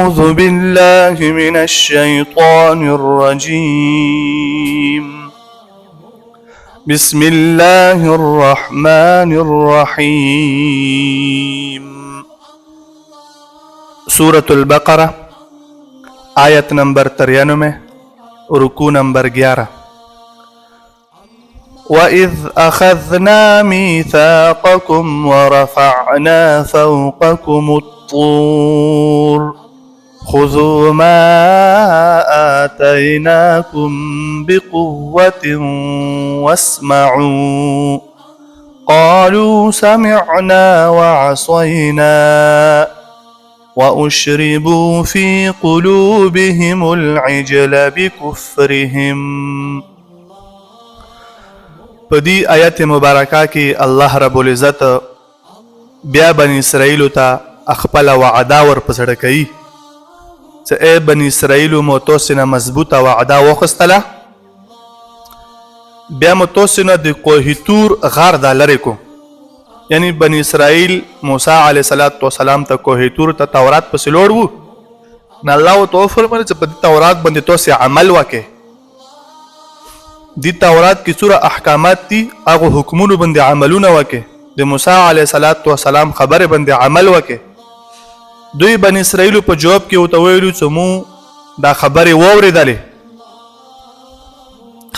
أعوذ بالله من الشيطان الرجيم. بسم الله الرحمن الرحيم. سورة البقرة، آیت نمبر 93، رکوع نمبر 11. وإذ أخذنا ميثاقكم ورفعنا فوقكم الطور خذوا ما آتيناكم بقوة واسمعوا قالوا سمعنا وعصينا وأشربوا في قلوبهم العجل بكفرهم. په دې آیت مبارکه کې الله رب العزت بیا بنی اسرائیل ته خپل وعده ور په زړه کوي چې ای بنی اسرائیل، مو تاسو نه مضبوطه وعده واخیستله، بیا مو تاسو نه د کوه تور غار دا لرې کو. یعنی بنی اسرائیل موسی علیه الصلاۃ والسلام ته کوه تور ته تورات پسې لوړ وو، نو الله ورته وفرمایل چې په دې تورات باندې تاسو عمل وکړئ. دې تورات کې څومره احکامات دي، هغو حکمونو باندې عملونه وکړئ، د موسی علیه الصلاۃ والسلام خبرې باندې عمل وکړئ. دوی بنی اسرائیل په جواب کې ورته ویلو چې مو دا خبرې واورېدلې،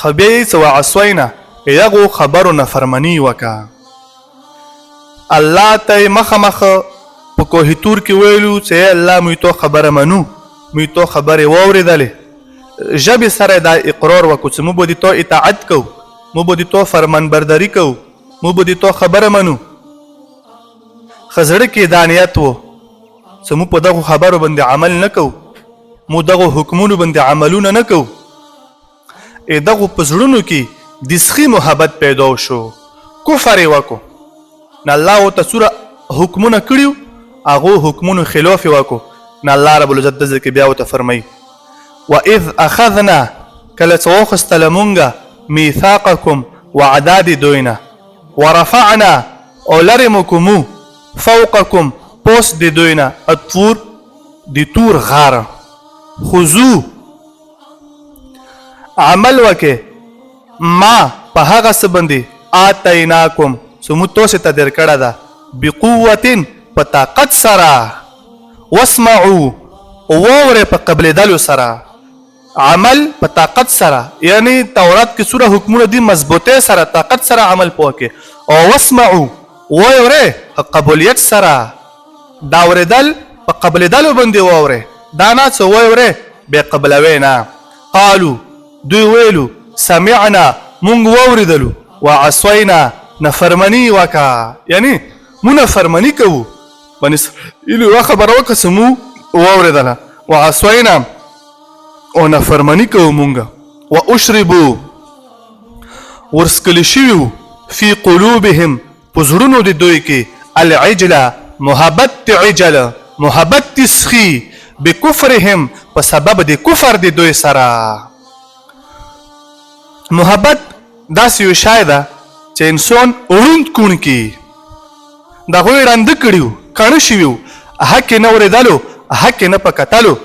خو بیا یې څه وعصینا، دغو خبرو نافرماني وکړه. الله ته یې مخامخ په کوه تور کې ویلو چې ای الله، موږ تو خبره منو، موږ تو خبرې واورېدلې. ژبې سره دا اقرار وکړو چې موږ به د تو اطاعت کوو، موږ به د تو فرمانبرداري کوو، موږ به د تو خبره منو، خو زړه کې دا نیت و چې موږ په دغو خبرو باندې عمل نه کوو، موږ دغو حکمونو باندې عملونه نه کوو. ای دغو په زړونو کې د سخي محبت پیدا شو، کفر یې وکړو. نو الله ورته څومره حکمونه کړي، هغو حکمونو خلاف یې وکړو. نو الله رب العزت دلته کې بیا ورته فرمایي واذ اخذنا، کله چې واخیستله مونږه میثاقکم، وعده د دوی نه، ورفعنا، او لرې مو کومو، فوقکم، پوس د دوی نه، الطور، د تور غار، خذو، عمل وکې، ما، په هغه څه باندې، آتیناکم، چې موږ تاسو ته درکړه ده، بقوة، په طاقت سره، واسمعو، واورئ په قبلېدلو سره. عمل په طاقت سره، یعنی تورات کې څومره حکمونه دي، مضبوطۍ سره، طاقت سره عمل په وکړئ. او واسمعو، واورئ په قبولیت سره. دا اورېدل په قبلېدلو باندې واورئ، دا نه څه واورئ بیا قبلوئ نه. قالو، دوی ویلو، سمعنا، مونږ واورېدلو، وعصینا، نافرماني وکړه، یعنی مونږ نافرماني کوو. بني اسرائیل یوه خبره وکړه چې مونږ واورېدله، وعصینا، او نافرماني کوو مونږ. واشربو، ورسکل شوي وو، فی قلوبهم، په زړونو د دوی کې، العجله، محبت د عجل، محبت د سخي، بکفرهم، په سبب د کفر د دوی سره. محبت داسې یو شی ده چې انسان ړوند کوڼ کړي. د هغوی ړانده کړي وو، کاڼه شوي وو، حق یې نه اورېدلو، حق یې نه په کتلو.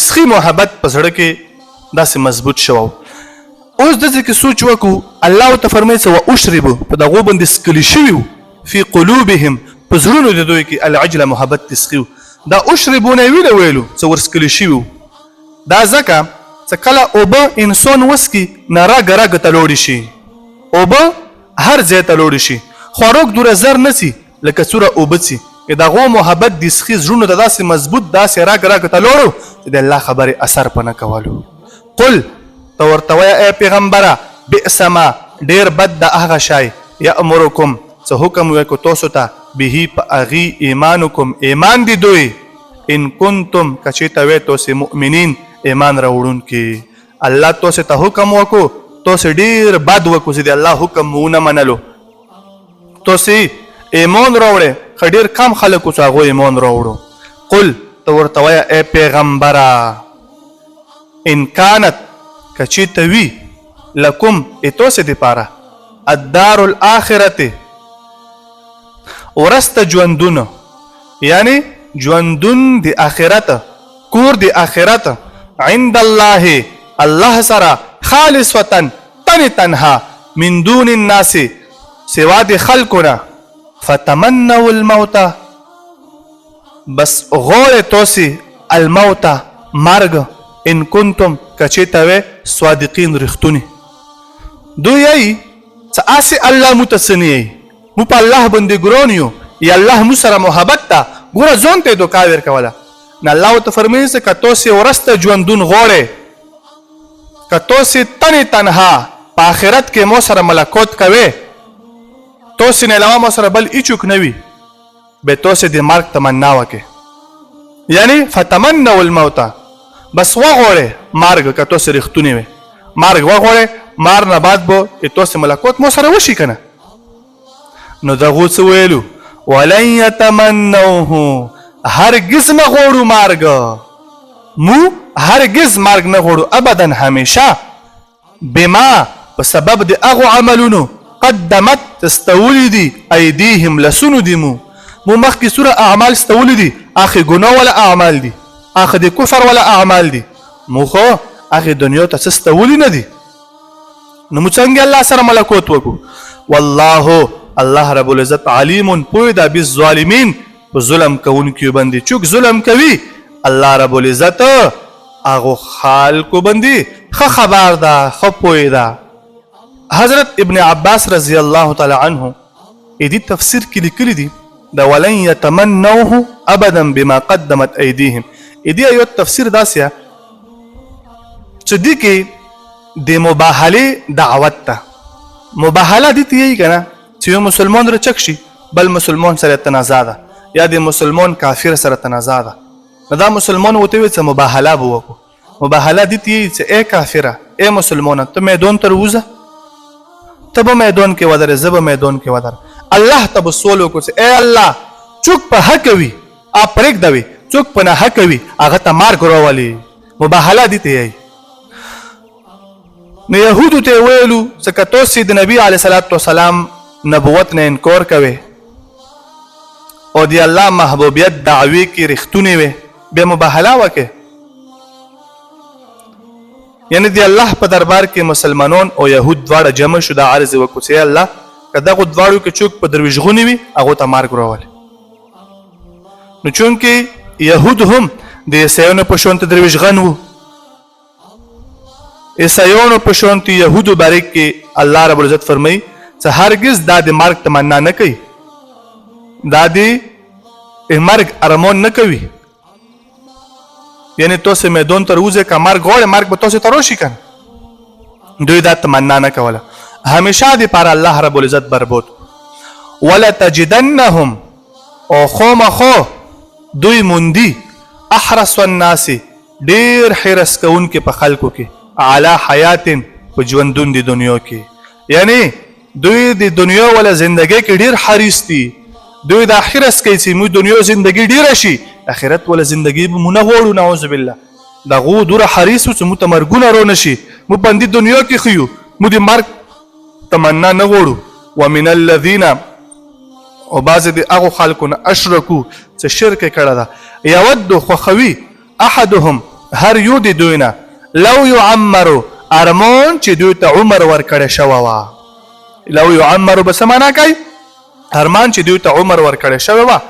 سخي محبت په زړه کې داسې مضبوط شوی. اوس داسې کې سوچ وکړو، الله ورته فرمایي چې واشربو، په دغو باندې سکلي شوي وو، فی قلوبهم، په زړونو د دوی کې، العجله، محبت د سخي. دا اشربو نه ویله ویلو چې ورسکلي شوي وو، دا ځکه چې کله اوبه انسان وڅکي نه رګ رګ ته لوړې شي، اوبه هر ځای ته لوړې شي، خوراک دومره زر نه څي لکه څومره اوبه څي. د هغو محبت د سخي زړونو ته داسې مضبوط، داسې رګ رګ ته لوړو چې د الله خبرې اثر په نه کولو. قل، ته ورته وایه ای پیغمبره، بئس ما، ډېر بد ده هغه شی، یأمرکم، څه حکم وکړو تاسو ته، به، په هغې، ایمانکم، ایمان دي دوی، ان کنتم، که چېرته وی تاسې، مؤمنین، ایمان راوړونکي. الله تاسې ته حکم وکړو، تاسې ډېر بد وکړو چې د الله حکم مو ونه منلو، تاسې ایمان راوړی، خو ډېر کم خلک وو چې هغو ایمان راوړو. قل، ته ورته وایه ای پیغمبره، ان کانت، که چېرته وي، لکم، ای تاسې دپاره، الدار الاخرته، ورسته ژوندون، یعنی ژوندون د آخرت، کور د آخرت عند الله الله سره خالصتا تن تنها من دون الناس سوا د خلکو نه، فتمنوا الموت بس غوړې توسې الموت مرګ ان کنتم که چېرته وې صادقین رښتوني. دوی یی څه اسې الله مو ته څه نه یی، مو په الله باندې ګران یو یا الله مو سره محبت ده، ګوره ځان ته یې دوکا ورکوله. نو الله ورته فرمایي چې که تاسې ورسته ژوندون غواړئ، که تاسې تنې تنها په آخرت کې مو سره ملکوت کوئ، تاسې نه علاوه مو سره بل هیڅوک نه وي، به تاسې د مرګ تمنا وکړئ. یعنی فتمنوا الموت، بس وغواړئ مرګ، که تاسې رښتوني وئ مرګ وغواړئ، مرګ نه بعد به تاسې ملکوت مو سره وشي که نه. نو دغو څه ویلو؟ ولن یتمنوه، هرګز نه غواړو مرګ، مو هرګز مرګ نه غواړو ابدا همیشه، بما په سبب د هغو عملونو قدمت چې ستولي دي ایدیهم لسونو دي مو، مو مخکې څومره اعمال ستولي دي، هغې ګناه ولا اعمال دي، هغه د کفر ولا اعمال دي، مو خو هغې دنیا ته څه ستولي نه دي، نو مو څنګه الله سره ملکوت وکړو؟ والله الله رب العزت علیم پوه ده بالظالمین په ظلم کوونکیو باندې، چوک ظلم کوي الله رب العزت هغو خلکو باندې ښه خبر ده، ښه پوه ده. حضرت ابن عباس رضی الله تعالی عنه دې تفسیر کې لیکلي دي د ولن یتمنوه ابدا بما قدمت ایدیهم، دې یو تفسیر داسې چې دې کې د مباهلې دعوت ته، مباهله دې ته یی که نه چې یو مسلمان رچک شي بل مسلمان سره تنازع ده، یا د مسلمان کافر سره تنازع ده، نو دا مسلمان ورته وایي چې مباهله به وکړو. مباهله دې ته یی چې ای کافره ای مسلمانه ته میدان ته ووځه، ته به میدان کې ودرې، زه به میدان کې ودرم، الله ته به سوال وکړو چې ای الله څوک په حق وي هغه پرېږده وي، څوک په ناحقه وي هغه ته مرګ راولي. مباهله دې ته یی. نو یهودو ته ویلو چې که تاسې د نبي علیه صلات وسلام نبوت نه انکار کوئ او د الله محبوبیت دعوې کې رښتونی وي، بیا مباهله وکړئ. یعنی د الله په دربار کې مسلمانان او یهود دواړه جمع شو، دا عرض یې وکړو چې الله که دغو دواړو کې څوک په درویشغوني وي هغو ته مرګ راولي. نو چونکې یهود هم د عیسایانو په شان ته درویشغن وو، عیسایانو په شان ته یهودو باره کې الله رب العزت فرمایي چې هرګز دا د مرګ تمنا نه کوي، دا د مرګ ارمان نه کوي. یعنی تاسو میدان ته وځئ که مرګ غواړئ مرګ به تاسو ته راشي که نه. دوی دا تمنا نه کوله، همیشه دپاره الله رب العزت بربود. ولتجدنهم او خامخا دوی موندي احرص الناس ډیر حرص کوونکي په خلکو کې علی حیات په ژوندون د دنیا کې، یعنی دوی د دنیا ولا زندګۍ کې ډیر حریص دي، دوی دا حرص کوي چې موږ دنیا زندګي ډیره شي، اخرت ولا زندګي به موږ نه غواړو، نعوذ بالله. دغو دوره حریص وو چې موږ ته مرګونه رانه شي، موږ په دې دنیا کې ښه یو، موږ د مرګ تمنا نه غواړو. ومن الذین او بعضې د هغو خلکو نه اشرکو چې شرک یې کړی ده، یود خوښوي احدهم هر یو د دوی نه لو یعمرو ارمان چې دوی ته عمر ورکړی شوی وه. لو یعمرو به څه معنا کوي؟ ارمان چې دوی ته عمر ورکړی شوی وه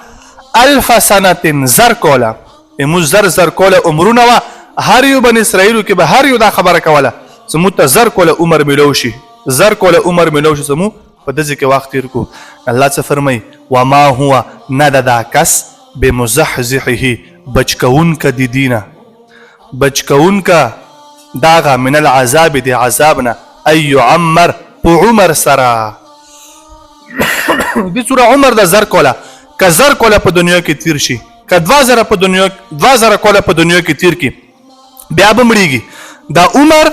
الف سنة زر کوله، موږ زر زر کوله عمرونه وه، هر یو بن اسرائیلو کې به هر یو دا خبره کوله چې موږ ته زر کوله عمر میلو شي، زر کوله عمر میلو شي چې موږ په دځې کې وخت تیر کو. الله څه فرمایي؟ وما هو نه ده دا کس بمزحزحه بچ کوونکه د دینه، بچ کوونکه داغه من العذاب د عذاب نه، ای یعمر په عمر سره. دې څومره عمر ده؟ زر کوله. که زر کوله په دنیا کې تیر شي، که 2000 په دنیا 2000 کوله په دنیا کې تیر کی، بیا به مړیږي. دا عمر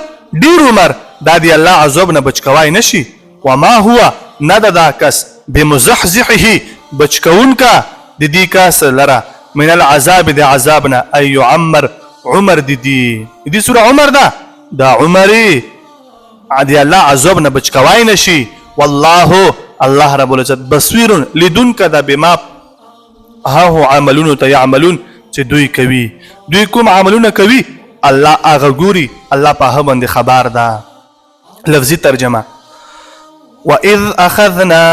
ډیر عمر دا دی الله عذاب نه بچ کوای نشي. وما هو نه ده دا کس بمزحزحه بچ کوونکه د دې کس لره من العذاب د عذاب نه، ای یعمر عمر د دې، د دې څومره عمر ده؟ دا عمر دی الله عذاب نه بچ کوای نشي. والله الله رب العزت بصیر لیدونکه ده بما هغو عملونو ته یعملون چې دوی کوي. دوی کوم عملونه کوي الله هغه ګوري، الله په هغه باندې خبر ده. لفظي ترجمه: واذ اخذنا،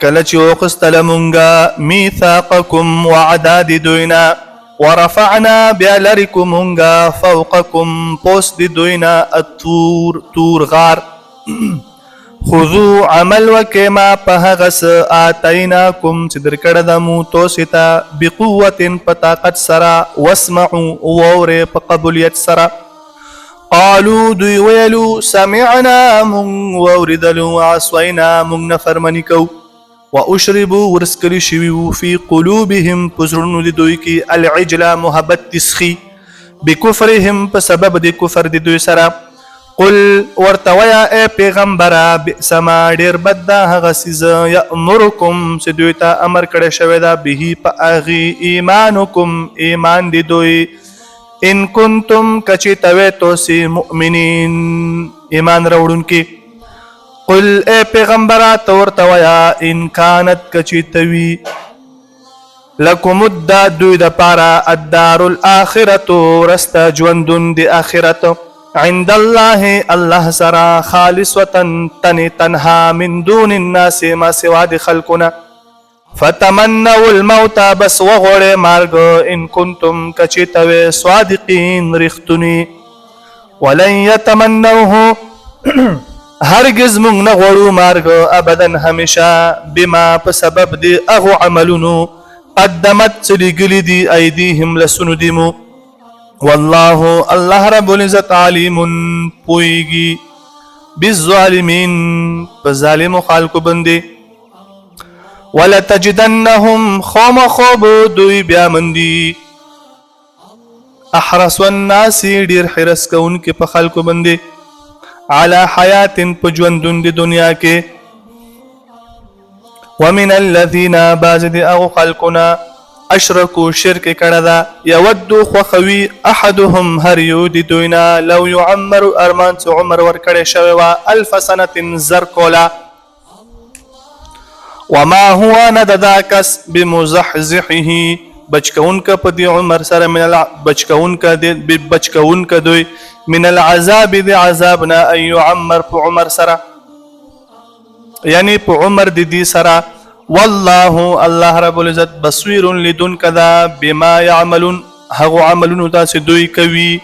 کله چې وخستله مونږه، میثاقکم، وعده د دوی نه، ورفعنا، بیا لرې کو مونږه، فوقکم، پوس د دوی نه، الطور، تور غار، خذو، عمل وکې، ما، په هغه څه، آتیناکم، چې درکړه ده مو توسې ته، بقوت، په طاقت سره، واسمعو، واورې په قبولیت سره. قالو، دوی ویلو، سمعنا، مونږ واوریدلو، وعصینا، مونږ نافرمانی کو. واشربو، ورسکلی شوي وو، فی قلوبهم، په زړونو د دوی کې، العجله، محبت تسخي، بکفرهم، په سبب د کفر د دوی سره. قل، ورته ویا ای پیغمبره، بئس ما، ډیر بد ده هغه څیز، یأمرکم، چې دوی ته امر کړی شوی ده، به، په هغې، ایمانکم، ایمان د دوی، ان کنتم، کچې توی توسې، مؤمنین، ایمان راوړونکي. قل، ای پیغمبره ته ورته ویا، ان کانت، کچې توی، لکم الدا، دوی د پاره، الدار الاخرت، رستا ژوندون د اخرت، عند الله، الله سرا، خالصتا، تن تنها، من دون الناس، ما سوا د خلقنا، فتمنوا الموت، بس وغوړې مرګ، ان کنتم، کچې توې، صادقین، رښتوني. ولن يتمنوه، هرگز مونږ نه غواړو مرګ، ابدا، همیشه، بما، په سبب دی هغو عملونو، قدمت، چې لیږلي دي، ایدیهم، لسونو دي مو. والله، الله رب العزت، علیم، پوهیږي، بالظالمین، په ظالمو خلکو باندې. ولتجدنهم، خامخا به دوی بیا مندي، احرس الناس، ډیر حرس کوونکي په خلکو باندې، علی حیات، په ژوندون د دنیا کې، ومن الذین، بعض د هغو خلکو نه، اشرکو، شرک کړه ده، یود، خوښوي، احدهم، هر یو د دوی نه، لو یعمر، ارمان چې عمر ورکړی شوی وه، الف سنة، 1000 کوله. وما هو، نه دا کس، بمزحزحه، بچکونک په دې عمر سره، من الع... بچکونک د بچکونک دوی، من العذاب، د عذاب نه، ان يعمر، په عمر سره، یعنی په عمر د دې سره. والله، الله رب العزت، بصیر، لیدونک ده، بما يعملون، هغه عملونو ته چې دوی کوي.